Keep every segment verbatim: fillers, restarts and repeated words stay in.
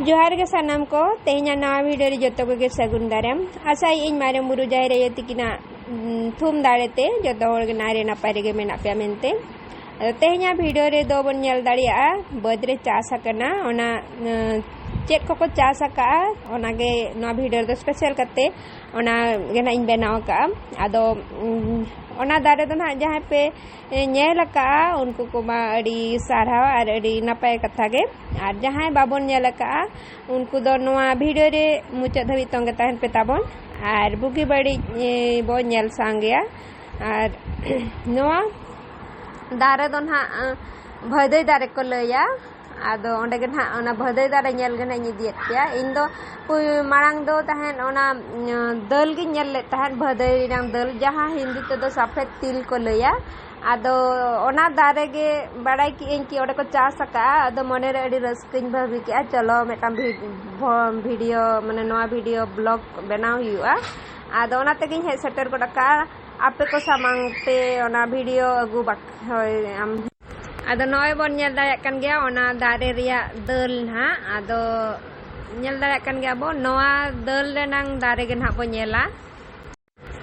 ᱡᱚᱦᱟᱨ ᱜᱮ ᱥᱟᱱᱟᱢ ᱠᱚ, ᱛᱮᱦᱮᱧᱟᱜ ᱱᱟᱣᱟ ᱵᱷᱤᱰᱤᱭᱳ ᱨᱮ ᱡᱚᱛᱚ ᱠᱚᱜᱮ ᱥᱟᱹᱜᱩᱱ ᱫᱟᱨᱟᱢ᱾ ᱟᱥᱟᱭᱟᱹᱧ ᱢᱟᱨᱮ ᱵᱩᱨᱩ ᱡᱟᱦᱮᱨ ᱟᱭᱳ ᱛᱤᱠᱤᱱᱟᱜ, ᱩᱢ, ᱛᱷᱩᱢ ᱫᱟᱲᱮ ᱛᱮ ᱡᱚᱛᱚ ᱦᱚᱲ ᱜᱮ ᱱᱟᱭᱨᱮ ᱱᱟᱯᱟᱭ ᱨᱮᱜᱮ ᱢᱮᱱᱟᱜ ᱯᱮᱭᱟ ᱢᱮᱱᱛᱮ᱾ ᱟᱫᱚ ᱛᱮᱦᱮᱧᱟᱜ ᱵᱷᱤᱰᱤᱭᱳ ᱨᱮᱫᱚ ᱵᱚᱱ ᱧᱮᱞ ᱫᱟᱲᱮᱭᱟᱜᱼᱟ, ᱵᱟᱹᱫᱽ ᱨᱮ ᱪᱟᱥ ᱟᱠᱟᱱᱟ, ᱚᱱᱟ, ᱩᱢ, ᱪᱮᱫ ᱠᱚᱠᱚ ᱪᱟᱥ ᱟᱠᱟᱜᱼᱟ, ᱚᱱᱟᱜᱮ ᱱᱚᱣᱟ ᱵᱷᱤᱰᱤᱭᱳ ᱨᱮᱫᱚ ᱥᱯᱮᱥᱟᱞ ᱠᱟᱛᱮ ᱚᱱᱟ ᱜᱮ ᱱᱟᱜ ᱤᱧ ᱵᱮᱱᱟᱣ ᱟᱠᱟᱜᱼᱟ᱾ ᱟᱫᱚ, ᱩᱢ, ᱚᱱᱟ ᱫᱟᱨᱮ ᱫᱚ ᱱᱟᱜ ᱡᱟᱦᱟᱸᱭ ᱯᱮ ᱧᱮᱞ ᱟᱠᱟᱜᱼᱟ, ᱩᱱᱠᱩ ᱠᱚᱢᱟ ᱟᱹᱰᱤ ᱥᱟᱨᱦᱟᱣ ᱟᱨ ᱟᱹᱰᱤ ᱱᱟᱯᱟᱭ ᱠᱟᱛᱷᱟ ᱜᱮ᱾ ᱟᱨ ᱡᱟᱦᱟᱸᱭ ᱵᱟᱵᱚᱱ ᱧᱮᱞ ᱟᱠᱟᱜᱼᱟ, ᱩᱱᱠᱩ ᱫᱚ ᱱᱚᱣᱟ ᱵᱷᱤᱰᱤᱭᱳ ᱨᱮ ᱢᱩᱪᱟᱹᱫ ᱫᱷᱟᱹᱵᱤᱡ ᱛᱚᱸᱜᱮ ᱛᱟᱦᱮᱱ ᱯᱮ ᱛᱟᱵᱚᱱ, ᱟᱨ ᱵᱩᱜᱤ ᱵᱟᱹᱲᱤᱡ, ᱮ, ᱵᱚᱱ ᱧᱮᱞ ᱥᱟᱝ ᱜᱮᱭᱟ᱾ ᱟᱨ ᱱᱚᱣᱟ ᱫᱟᱨᱮ ᱫᱚ ᱱᱟᱦᱟᱜ, ᱮ, ᱵᱷᱟᱹᱫᱟᱹᱭ ᱫᱟᱨᱮ ᱠᱚ ᱞᱟᱹᱭᱟ᱾ ᱟᱫᱚ ᱚᱸᱰᱮ ᱜᱮ ᱱᱟᱦᱟᱜ ᱚᱱᱟ ᱵᱷᱟᱹᱫᱟᱹᱭ ᱫᱟᱨᱮ ᱧᱮᱞ ᱜᱮ ᱱᱟᱦᱟᱜ ᱤᱧ ᱤᱫᱤᱭᱮᱫ ᱯᱮᱭᱟ᱾ ᱤᱧ ᱫᱚ ᱯᱩᱭ-, ᱢᱟᱲᱟᱝ ᱫᱚ ᱛᱟᱦᱮᱸᱫ ᱚᱱᱟ, ᱩᱸ, ᱫᱟᱹᱞ ᱜᱤᱧ ᱧᱮᱞ ᱞᱮᱫ ᱛᱟᱦᱮᱸᱫ, ᱵᱷᱟᱹᱫᱟᱹᱭ ᱨᱮᱱᱟᱝ ᱫᱟᱹᱞ, ᱡᱟᱦᱟᱸ ᱦᱤᱱᱫᱤ ᱛᱮᱫᱚ ᱥᱟᱯᱷᱮᱫ ᱛᱤᱞ ᱠᱚ ᱞᱟᱹᱭᱟ᱾ ᱟᱫᱚ ᱚᱱᱟ ᱫᱟᱨᱮ ᱜᱮ ᱵᱟᱲᱟᱭ ᱠᱮᱜᱼᱟᱹᱧ ᱠᱤ ᱚᱸᱰᱮ ᱠᱚ ᱪᱟᱥ ᱟᱠᱟᱜᱼᱟ᱾ ᱟᱫᱚ ᱢᱚᱱᱮᱨᱮ ᱟᱹᱰᱤ ᱨᱟᱹᱥᱠᱟᱹᱧ ᱵᱷᱟᱹᱵᱤ ᱠᱮᱜᱼᱟ, ᱪᱚᱞᱚ ᱢᱤᱫᱴᱟᱝ ᱵᱷᱤ-, ᱵᱷᱚ-, ᱵᱷᱤᱰᱤᱭᱳ, ᱢᱟᱱᱮ ᱱᱚᱣᱟ ᱵᱷᱤᱰᱤᱭᱳ ᱵᱞᱚᱜ ᱵᱮᱱᱟᱣ ᱦᱩᱭᱩᱜᱼᱟ᱾ ᱟᱫᱚ ᱚᱱᱟ ᱛᱮᱜᱮᱧ ᱦᱮᱡ ᱥᱮᱴᱮᱨ ᱜᱚᱫ ᱟᱠᱟᱜᱼᱟ ᱟᱯᱮ ᱠᱚ ᱥᱟᱢᱟᱝ ᱛᱮ ᱚᱱᱟ ᱵᱷᱤᱰᱤᱭᱳ ᱟᱹᱜᱩ ᱵᱟᱠ-, ᱦᱳᱭ, ᱟᱢ᱾ ᱟᱫᱚ ᱱᱚᱜᱼᱚᱭ ᱵᱚᱱ ᱧᱮᱞ ᱫᱟᱲᱮᱭᱟᱜ ᱠᱟᱱ ᱜᱮᱭᱟ ᱚᱱᱟ ᱫᱟᱨᱮ ᱨᱮᱭᱟᱜ ᱫᱟᱹᱞ ᱱᱟᱦᱟᱜ᱾ ᱟᱫᱚ ᱧᱮᱞ ᱫᱟᱲᱮᱭᱟᱜ ᱠᱟᱱ ᱜᱮᱭᱟ ᱵᱚᱱ, ᱱᱚᱣᱟ ᱫᱟᱹᱞ ᱨᱮᱱᱟᱝ ᱫᱟᱨᱮ ᱜᱮ ᱱᱟᱦᱟᱜ ᱵᱚᱱ ᱧᱮᱞᱟ᱾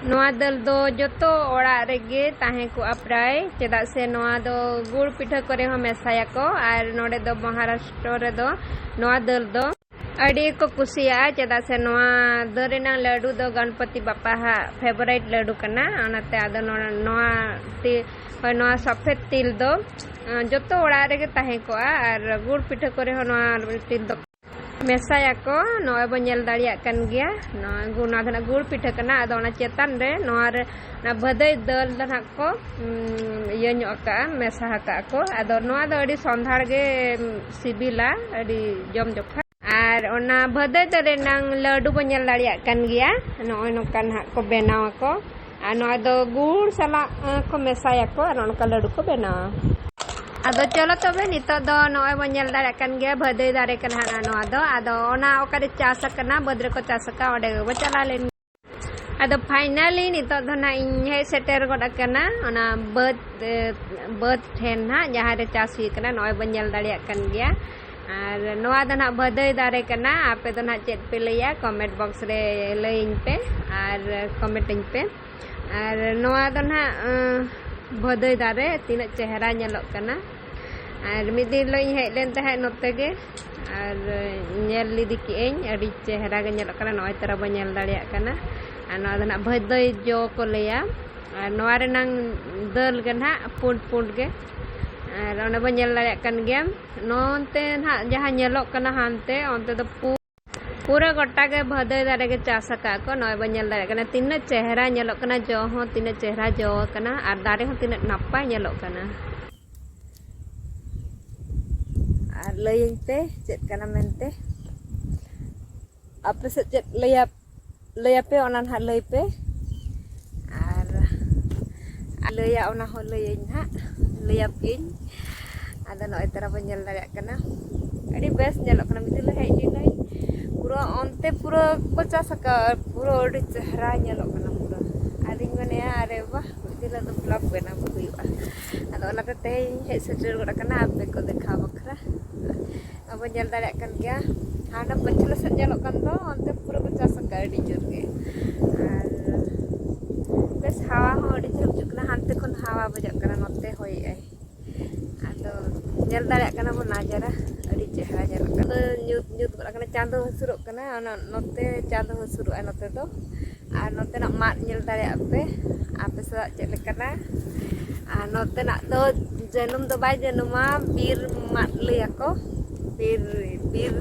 ᱱᱚᱣᱟ ᱫᱟᱹᱞ ᱫᱚ ᱡᱚᱛᱚ ᱚᱲᱟᱜ ᱨᱮᱜᱮ ᱛᱟᱦᱮᱸ ᱠᱚᱜᱼᱟ ᱯᱨᱟᱭ, ᱪᱮᱫᱟᱜ ᱥᱮ ᱱᱚᱣᱟ ᱫᱚ ᱜᱩᱲ ᱯᱤᱴᱷᱟᱹ ᱠᱚᱨᱮ ᱦᱚᱸ ᱢᱮᱥᱟᱭᱟᱠᱚ᱾ ᱟᱨ ᱱᱚᱰᱮ ᱫᱚ ᱢᱚᱦᱟᱨᱟᱥᱴᱨᱚ ᱨᱮᱫᱚ ᱱᱚᱣᱟ ᱫᱟᱹᱞ ᱫᱚ ᱟᱹᱰᱤ ᱠᱚ ᱠᱩᱥᱤᱭᱟᱜᱼᱟ, ᱪᱮᱫᱟᱜ ᱥᱮ ᱱᱚᱣᱟ ᱫᱟᱹᱞ ᱨᱮᱱᱟᱝ ᱞᱟᱹᱰᱩ ᱫᱚ ᱜᱚᱱᱯᱚᱛᱤ ᱵᱟᱯᱟ ᱦᱟᱜ ᱯᱷᱮᱵᱟᱨᱤᱴ ᱞᱟᱹᱰᱩ ᱠᱟᱱᱟ᱾ ᱚᱱᱟᱛᱮ ᱟᱫᱚ ᱱᱚᱣᱟ, ᱱᱚᱣᱟ ᱛᱤ-, ᱦᱳᱭ, ᱱᱚᱣᱟ ᱥᱚᱯᱷᱮᱫ ᱛᱤᱞ ᱫᱚ, ᱟᱸ, ᱡᱚᱛᱚ ᱚᱲᱟᱜ ᱨᱮᱜᱮ ᱛᱟᱦᱮᱸ ᱠᱚᱜᱼᱟ᱾ ᱟᱨ ᱜᱩᱲ ᱯᱤᱴᱷᱟᱹ ᱠᱚᱨᱮ ᱦᱚᱸ ᱱᱚᱣᱟ ᱛᱤᱞ ᱫᱚ ᱢᱮᱥᱟᱭᱟᱠᱚ᱾ ᱱᱚᱜᱼᱚᱭ ᱵᱚᱱ ᱧᱮᱞ ᱫᱟᱲᱮᱭᱟᱜ ᱠᱟᱱ ᱜᱮᱭᱟ, ᱱᱚᱣᱟ ᱜᱩ-, ᱱᱚᱣᱟ ᱫᱚ ᱱᱟᱜ ᱜᱩᱲ ᱯᱤᱴᱷᱟᱹ ᱠᱟᱱᱟ᱾ ᱟᱫᱚ ᱚᱱᱟ ᱪᱮᱛᱟᱱ ᱨᱮ ᱱᱚᱣᱟ ᱨᱮ ᱚᱱᱟ ᱵᱷᱟᱹᱫᱟᱹᱭ ᱫᱟᱹᱞ ᱫᱚ ᱱᱟᱜ ᱠᱚ, ᱩᱸ, ᱤᱭᱟᱹ ᱧᱚᱜ ᱟᱠᱟᱜᱼᱟ, ᱢᱮᱥᱟ ᱟᱠᱟᱜᱼᱟ ᱠᱚ᱾ ᱟᱫᱚ ᱱᱚᱣᱟ ᱫᱚ ᱟᱹᱰᱤ ᱥᱚᱸᱫᱷᱟᱲ ᱜᱮ, ᱩᱸ, ᱥᱤᱵᱤᱞᱟ, ᱟᱹᱰᱤ ᱡᱚᱢ ᱡᱚᱠᱷᱟ᱾ ᱟᱨ ᱚᱱᱟ ᱵᱷᱟᱹᱫᱟᱹᱭ ᱫᱟᱹᱞ ᱨᱮᱱᱟᱝ ᱞᱟᱹᱰᱩ ᱵᱚᱱ ᱧᱮᱞ ᱫᱟᱲᱮᱭᱟᱜ ᱠᱟᱱ ᱜᱮᱭᱟ᱾ ᱱᱚᱜᱼᱚᱭ ᱱᱚᱝᱠᱟ ᱱᱟᱦᱟᱜ ᱠᱚ ᱵᱮᱱᱟᱣ ᱟᱠᱚ᱾ ᱟᱨ ᱱᱚᱣᱟ ᱫᱚ ᱜᱩᱲ ᱥᱟᱞᱟᱜ, ᱮᱸ, ᱠᱚ ᱢᱮᱥᱟᱭᱟᱠᱚ ᱟᱨ ᱱᱚᱝᱠᱟ ᱞᱟᱹᱰᱩ ᱠᱚ ᱵᱮᱱᱟᱣᱟ᱾ ᱟᱫᱚ ᱪᱚᱞᱚ ᱛᱚᱵᱮ ᱱᱤᱛᱚᱜ ᱫᱚ ᱱᱚᱜᱼᱚᱭ ᱵᱚᱱ ᱧᱮᱞ ᱫᱟᱲᱮᱭᱟᱜ ᱠᱟᱱ ᱜᱮᱭᱟ ᱵᱷᱟᱹᱫᱟᱹᱭ ᱫᱟᱨᱮ ᱠᱟᱱᱟ ᱱᱟᱦᱟᱜ ᱱᱚᱣᱟ ᱫᱚ᱾ ᱟᱫᱚ ᱚᱱᱟ ᱚᱠᱟᱨᱮ ᱪᱟᱥ ᱟᱠᱟᱱᱟ, ᱵᱟᱹᱫᱽ ᱨᱮᱠᱚ ᱪᱟᱥ ᱟᱠᱟᱫ, ᱚᱸᱰᱮ ᱜᱮᱵᱚ ᱪᱟᱞᱟᱣ ᱞᱮᱱ᱾ ᱟᱫᱚ finally ᱱᱤᱛᱚᱜ ᱫᱚ ᱱᱟᱦᱟᱜ ᱤᱧ ᱦᱮᱡ ᱥᱮᱴᱮᱨ ᱜᱚᱫ ᱟᱠᱟᱱᱟ ᱚᱱᱟ ᱵᱟᱹᱫᱽ, ᱮ, ᱵᱟᱹᱫᱽ ᱴᱷᱮᱱ ᱱᱟᱦᱟᱜ, ᱡᱟᱦᱟᱸ ᱨᱮ ᱪᱟᱥ ᱦᱩᱭ ᱟᱠᱟᱱᱟ᱾ ᱱᱚᱜᱼᱚᱭ ᱵᱚᱱ ᱧᱮᱞ ᱫᱟᱲᱮᱭᱟᱜ ᱠᱟᱱ ᱜᱮᱭᱟ᱾ ᱟᱨ ᱱᱚᱣᱟ ᱫᱚ ᱱᱟᱦᱟᱜ ᱵᱷᱟᱹᱫᱟᱹᱭ ᱫᱟᱨᱮ ᱠᱟᱱᱟ᱾ ᱟᱯᱮ ᱫᱚ ᱱᱟᱦᱟᱜ ᱪᱮᱫ ᱯᱮ ᱞᱟᱹᱭᱟ? Comment box ᱨᱮ ᱞᱟᱹᱭᱟᱹᱧ ᱯᱮ ᱟᱨ comment ᱟᱹᱧ ᱯᱮ᱾ ᱟᱨ ᱱᱚᱣᱟ ᱫᱚ ᱱᱟᱦᱟᱜ, ᱟᱸ, ᱵᱷᱟᱹᱫᱟᱹᱭ ᱫᱟᱨᱮ ᱛᱤᱱᱟᱹᱜ ᱪᱮᱦᱨᱟ ᱧᱮᱞᱚᱜ ᱠᱟᱱᱟ᱾ ᱟᱨ ᱢᱤᱫ ᱫᱤᱱ ᱦᱤᱞᱳᱜ ᱤᱧ ᱦᱮᱡ ᱞᱮᱱ ᱛᱟᱦᱮᱸᱫ ᱱᱚᱛᱮ ᱜᱮ, ᱟᱨ ᱧᱮᱞ ᱤᱫᱤ ᱠᱮᱜ ᱟᱹᱧ, ᱟᱹᱰᱤ ᱪᱮᱦᱨᱟ ᱜᱮ ᱧᱮᱞᱚᱜ ᱠᱟᱱᱟ᱾ ᱱᱚᱜᱼᱚᱭ ᱛᱚᱨᱟ ᱵᱚ ᱧᱮᱞ ᱫᱟᱲᱮᱭᱟᱜ ᱠᱟᱱᱟ᱾ ᱟᱨ ᱱᱚᱣᱟ ᱫᱚ ᱱᱟᱦᱟᱜ ᱵᱷᱟᱹᱫᱟᱹᱭ ᱡᱚ ᱠᱚ ᱞᱟᱹᱭᱟ᱾ ᱟᱨ ᱱᱚᱣᱟ ᱨᱮᱱᱟᱝ ᱫᱟᱹᱞ ᱜᱮ ᱱᱟᱦᱟᱜ ᱯᱩᱸᱰ ᱯᱩᱸᱰ ᱜᱮ᱾ ᱟᱨ ᱚᱸᱰᱮ ᱵᱚ ᱧᱮᱞ ᱫᱟᱲᱮᱭᱟᱜ ᱠᱟᱱ ᱜᱮᱭᱟ, ᱱᱚᱱᱛᱮ ᱱᱟᱦᱟᱜ ᱡᱟᱦᱟᱸ ᱧᱮᱞᱚᱜ ᱠᱟᱱᱟ ᱦᱟᱱᱛᱮ, ᱚᱱᱛᱮ ᱫᱚ ᱯᱩ-, ᱯᱩᱨᱟᱹ ᱜᱚᱴᱟ ᱜᱮ ᱵᱷᱟᱹᱫᱟᱹᱭ ᱫᱟᱨᱮ ᱜᱮ ᱪᱟᱥ ᱟᱠᱟᱫ ᱠᱚ᱾ ᱱᱚᱜᱼᱚᱭ ᱵᱚ ᱧᱮᱞ ᱫᱟᱲᱮᱭᱟᱜ ᱠᱟᱱᱟ ᱛᱤᱱᱟᱹᱜ ᱪᱮᱦᱨᱟ ᱧᱮᱞᱚᱜ ᱠᱟᱱᱟ, ᱡᱚ ᱦᱚᱸ ᱛᱤᱱᱟᱹᱜ ᱪᱮᱦᱨᱟ ᱡᱚ ᱟᱠᱟᱱᱟ ᱟᱨ ᱫᱟᱨᱮ ᱦᱚᱸ ᱛᱤᱱᱟᱹᱜ ᱱᱟᱯᱟᱭ ᱧᱮᱞᱚᱜ ᱠᱟᱱᱟ᱾ ᱟᱨ ᱞᱟᱹᱭᱟᱹᱧ ᱯᱮ ᱪᱮᱫ ᱠᱟᱱᱟ ᱢᱮᱱᱛᱮ, ᱟᱯᱮ ᱥᱮᱫ ᱪᱮᱫ ᱞᱟᱹᱭᱟ, ᱞᱟᱹᱭᱟᱯᱮ ᱚᱱᱟ ᱱᱟᱦᱟᱜ ᱞᱟᱹᱭ ᱯᱮ᱾ ᱟᱨ ᱞᱟᱹᱭᱟ ᱚᱱᱟ ᱦᱚᱸ ᱞᱟᱹᱭᱟᱹᱧ ᱱᱟᱦᱟᱜ, ᱞᱟᱹᱭᱟᱯᱮᱭᱟᱹᱧ᱾ ᱟᱫᱚ ᱱᱚᱜᱼᱚᱭ ᱛᱟᱨᱟ ᱵᱚᱱ ᱧᱮᱞ ᱫᱟᱲᱮᱭᱟᱜ ᱠᱟᱱᱟ, ᱟᱹᱰᱤ ᱵᱮᱥ ᱧᱮᱞᱚᱜ ᱠᱟᱱᱟ᱾ ᱢᱤᱫ ᱫᱤᱱ ᱞᱮ ᱦᱮᱡ ᱞᱮᱱᱟᱹᱧ, ᱯᱩᱨᱟᱹ ᱚᱱᱛᱮ ᱯᱩᱨᱟᱹ ᱠᱚ ᱪᱟᱥ ᱟᱠᱟᱫ, ᱯᱩᱨᱟᱹ ᱟᱹᱰᱤ ᱪᱮᱦᱨᱟ ᱧᱮᱞᱚᱜ ᱠᱟᱱᱟ ᱯᱩᱨᱟᱹ᱾ ᱟᱫᱚᱧ ᱢᱮᱱᱮᱫᱼᱟ, ᱟᱨᱮ ᱵᱟᱦ, ᱢᱤᱫ ᱫᱤᱱ ᱦᱤᱞᱳᱜ ᱫᱚ vlog ᱵᱮᱱᱟᱣ ᱦᱩᱭᱩᱜᱼᱟ᱾ ᱟᱫᱚ ᱚᱱᱟᱛᱮ ᱛᱮᱦᱮᱧ ᱦᱮᱡ ᱥᱮᱴᱮᱨ ᱜᱚᱫ ᱟᱠᱟᱱᱟ ᱟᱯᱮ ᱠᱚ ᱫᱮᱠᱷᱟᱣ ᱵᱟᱠᱷᱨᱟ᱾ ᱟᱵᱚ ᱧᱮᱞ ᱫᱟᱲᱮᱭᱟᱜ ᱠᱟᱱ ᱜᱮᱭᱟ, ᱦᱟᱸᱰᱮ ᱯᱟᱹᱪᱷᱞᱟᱹ ᱥᱮᱫ ᱧᱮᱞᱚᱜ ᱠᱟᱱ ᱫᱚ, ᱚᱱᱛᱮ ᱯᱩᱨᱟᱹ ᱠᱚ ᱪᱟᱥ ᱟᱠᱟᱫ ᱟᱹᱰᱤ ᱡᱳᱨ ᱜᱮ᱾ ᱟᱨ ᱵᱮᱥ ᱦᱟᱣᱟ ᱦᱚᱸ ᱟᱹᱰᱤ ᱡᱳᱨ ᱦᱤᱡᱩᱜ ᱠᱟᱱᱟ, ᱦᱟᱱᱛᱮ ᱠᱷᱚᱱ ᱦᱟᱣᱟ ᱵᱟᱡᱟᱜ ᱠᱟᱱᱟ, ᱱᱚᱛᱮ ᱦᱚᱭᱮᱜᱼᱟᱭ᱾ ᱟᱫᱚ ᱧᱮᱞ ᱫᱟᱲᱮᱭᱟᱜ ᱠᱟᱱᱟ ᱵᱚᱱ ᱱᱟᱡᱟᱨᱟ, ᱟᱹᱰᱤ ᱪᱮᱦᱨᱟ ᱧᱮᱞᱚᱜ ᱠᱟᱱᱟ᱾ ᱧᱩᱛ ᱧᱩᱛ ᱜᱚᱫ ᱟᱠᱟᱱᱟ, ᱪᱟᱸᱫᱚ ᱦᱟᱹᱥᱩᱨᱚᱜ ᱠᱟᱱᱟ, ᱚᱱᱟ ᱱᱚᱛᱮ ᱪᱟᱸᱫᱚ ᱦᱟᱹᱥᱩᱨᱚᱜᱼᱟᱭ ᱱᱚᱛᱮ ᱫᱚ᱾ ᱟᱨ ᱱᱚᱛᱮᱱᱟᱜ ᱢᱟᱫ ᱧᱮᱞ ᱫᱟᱲᱮᱭᱟᱜ ᱯᱮ, ᱟᱯᱮ ᱥᱮᱫᱟᱜ ᱪᱮᱫ ᱞᱮᱠᱟᱱᱟ᱾ ᱟᱨ ᱱᱚᱛᱮᱱᱟᱜ ᱫᱚ ᱡᱟᱹᱱᱩᱢ ᱫᱚ ᱵᱟᱭ ᱡᱟᱹᱱᱩᱢᱟ, ᱵᱤᱨ ᱢᱟᱫ ᱞᱟᱹᱭᱟᱠᱚ, ᱵᱤᱨ, ᱵᱤᱨ,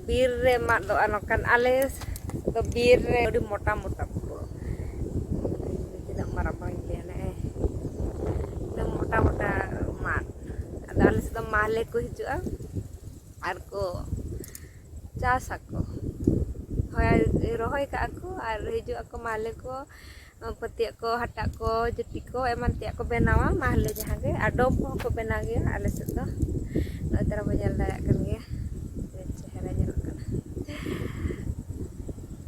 ᱵᱤᱨ ᱨᱮ ᱢᱟᱫᱚᱜᱼᱟ ᱱᱚᱝᱠᱟᱱ᱾ ᱟᱞᱮ ᱫᱚ ᱵᱤᱨ ᱨᱮ ᱟᱹᱰᱤ ᱢᱚᱴᱟ ᱢᱚᱴᱟ ᱯᱩᱨᱟᱹ, ᱛᱤᱱᱟᱹᱜ ᱢᱟᱨᱟᱝ ᱢᱟᱨᱟᱝ ᱤᱧ ᱞᱟᱹᱭᱟ ᱱᱮ, ᱛᱤᱱᱟᱹᱜ ᱢᱚᱴᱟ ᱢᱚᱴᱟ ᱢᱟᱫ᱾ ᱟᱫᱚ ᱟᱞᱮ ᱥᱮᱫ ᱫᱚ ᱢᱟᱦᱞᱮ ᱠᱚ ᱦᱤᱡᱩᱜᱼᱟ ᱟᱨ ᱠᱚ ᱪᱟᱥ ᱟᱠᱚ, ᱦᱳᱭ, ᱨᱚᱦᱚᱭ ᱠᱟᱜᱼᱟ ᱠᱚ ᱟᱨ ᱦᱤᱡᱩᱜ ᱟᱠᱚ ᱢᱟᱦᱞᱮ ᱠᱚ, ᱯᱟᱹᱛᱤᱭᱟᱜ ᱠᱚ, ᱦᱟᱴᱟᱜ ᱠᱚ, ᱡᱩᱴᱤ ᱠᱚ, ᱮᱢᱟᱱ ᱛᱮᱭᱟᱜ ᱠᱚ ᱵᱮᱱᱟᱣᱟ ᱢᱟᱦᱞᱮ ᱡᱟᱦᱟᱸ ᱜᱮ᱾ ᱟᱨ ᱰᱚᱢ ᱠᱚᱦᱚᱸ ᱠᱚ ᱵᱮᱱᱟᱣ ᱜᱮᱭᱟ ᱟᱞᱮ ᱥᱮᱫ ᱫᱚ᱾ ᱱᱚᱜᱼᱚᱭ ᱛᱟᱨᱟ ᱵᱚᱱ ᱧᱮᱞ ᱫᱟᱲᱮᱭᱟᱜ ᱠᱟᱱ ᱜᱮᱭᱟ, ᱪᱮᱫ ᱪᱮᱦᱨᱟ ᱧᱮᱞᱚᱜ ᱠᱟᱱᱟ᱾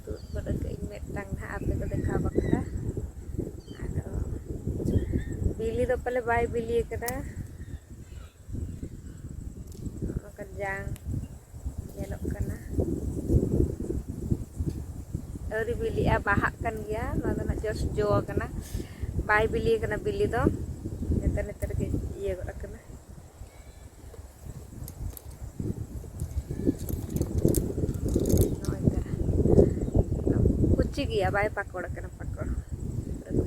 ᱛᱩᱫ ᱜᱚᱫ ᱟᱹᱧ ᱢᱤᱫᱴᱟᱝ ᱱᱟᱦᱟᱜ ᱟᱯᱮ ᱠᱚ ᱫᱮᱠᱷᱟᱣ ᱵᱟᱠᱷᱨᱟ᱾ ᱟᱫᱚ ᱵᱤᱞᱤ ᱫᱚ ᱯᱟᱞᱮ ᱵᱟᱭ ᱵᱤᱞᱤ ᱟᱠᱟᱫᱟ᱾ ᱚᱱᱠᱟᱱ ᱟᱹᱣᱨᱤ ᱵᱤᱞᱤᱜᱼᱟ, ᱵᱟᱦᱟᱜ ᱠᱟᱱ ᱜᱮᱭᱟ᱾ ᱱᱚᱣᱟ ᱫᱚ ᱱᱟᱜ just ᱡᱚ ᱟᱠᱟᱱᱟ, ᱵᱟᱭ ᱵᱤᱞᱤ ᱟᱠᱟᱱᱟ ᱵᱤᱞᱤ ᱫᱚ᱾ ᱱᱮᱛᱟᱨ ᱱᱮᱛᱟᱨ ᱜᱮ ᱤᱭᱟᱹ ᱜᱚᱫ ᱟᱠᱟᱱᱟ᱾ ᱱᱚᱜᱼᱚᱭ ᱛᱚᱨᱟ ᱠᱩᱪᱤ ᱜᱮᱭᱟ, ᱵᱟᱭ ᱯᱟᱠᱚᱲ ᱟᱠᱟᱱᱟ ᱯᱟᱠᱚᱲ᱾ ᱟᱫᱚ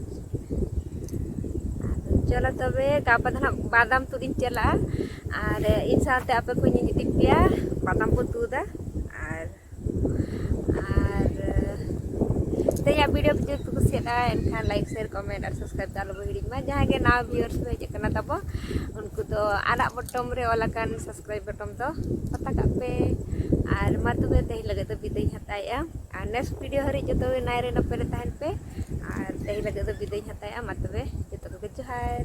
ᱪᱚᱞᱚ ᱛᱚᱵᱮ, ᱜᱟᱯᱟ ᱫᱚ ᱱᱟᱜ ᱵᱟᱫᱟᱢ ᱛᱩᱫ ᱤᱧ ᱪᱟᱞᱟᱜᱼᱟ, ᱟᱨ ᱤᱧ ᱥᱟᱶᱛᱮ ᱟᱯᱮ ᱠᱚᱧ ᱤᱫᱤ ᱯᱮᱭᱟ ᱵᱟᱫᱟᱢ ᱵᱚ ᱛᱩᱫᱟ᱾ ᱟᱨ ᱟᱨ ᱛᱮᱦᱮᱧᱟᱜ video ᱡᱩᱫᱤ ᱯᱮ ᱠᱩᱥᱤᱭᱟᱫᱟ, ᱮᱱᱠᱷᱟᱱ like, share, comment ᱟᱨ subscribe ᱫᱚ ᱟᱞᱚ ᱵᱚ ᱦᱤᱲᱤᱧ ᱢᱟ᱾ ᱡᱟᱦᱟᱸᱭ ᱜᱮ ᱱᱟᱣᱟ viewers ᱯᱮ ᱦᱮᱡ ᱟᱠᱟᱱᱟ ᱛᱟᱵᱚ, ᱩᱱᱠᱩ ᱫᱚ ᱟᱨᱟᱜ button ᱨᱮ ᱚᱞ ᱟᱠᱟᱱ subscribe button ᱫᱚ ᱯᱟᱛᱟ ᱠᱟᱜ ᱯᱮ᱾ ᱟᱨ ᱢᱟ ᱛᱚᱵᱮ, ᱛᱮᱦᱮᱧ ᱞᱟᱹᱜᱤᱫ ᱫᱚ ᱵᱤᱫᱟᱹᱭ ᱤᱧ ᱦᱟᱛᱟᱣᱮᱫᱼᱟ᱾ ᱟᱨ next video ᱦᱟᱹᱨᱤᱡ ᱡᱚᱛᱚ ᱜᱮ ᱱᱟᱭ ᱨᱮ ᱱᱟᱯᱟᱭ ᱨᱮ ᱛᱟᱦᱮᱱ ᱯᱮ᱾ ᱟᱨ ᱛᱮᱦᱮᱧ ᱞᱟᱹᱜᱤᱫ ᱫᱚ ᱵᱤᱫᱟᱹᱭ ᱤᱧ ᱦᱟᱛᱟᱣᱮᱫᱼᱟ᱾ ᱢᱟ ᱛᱚᱵᱮ, ᱡᱚᱛᱚ ᱠᱚᱜᱮ ᱡᱚᱦᱟᱨ᱾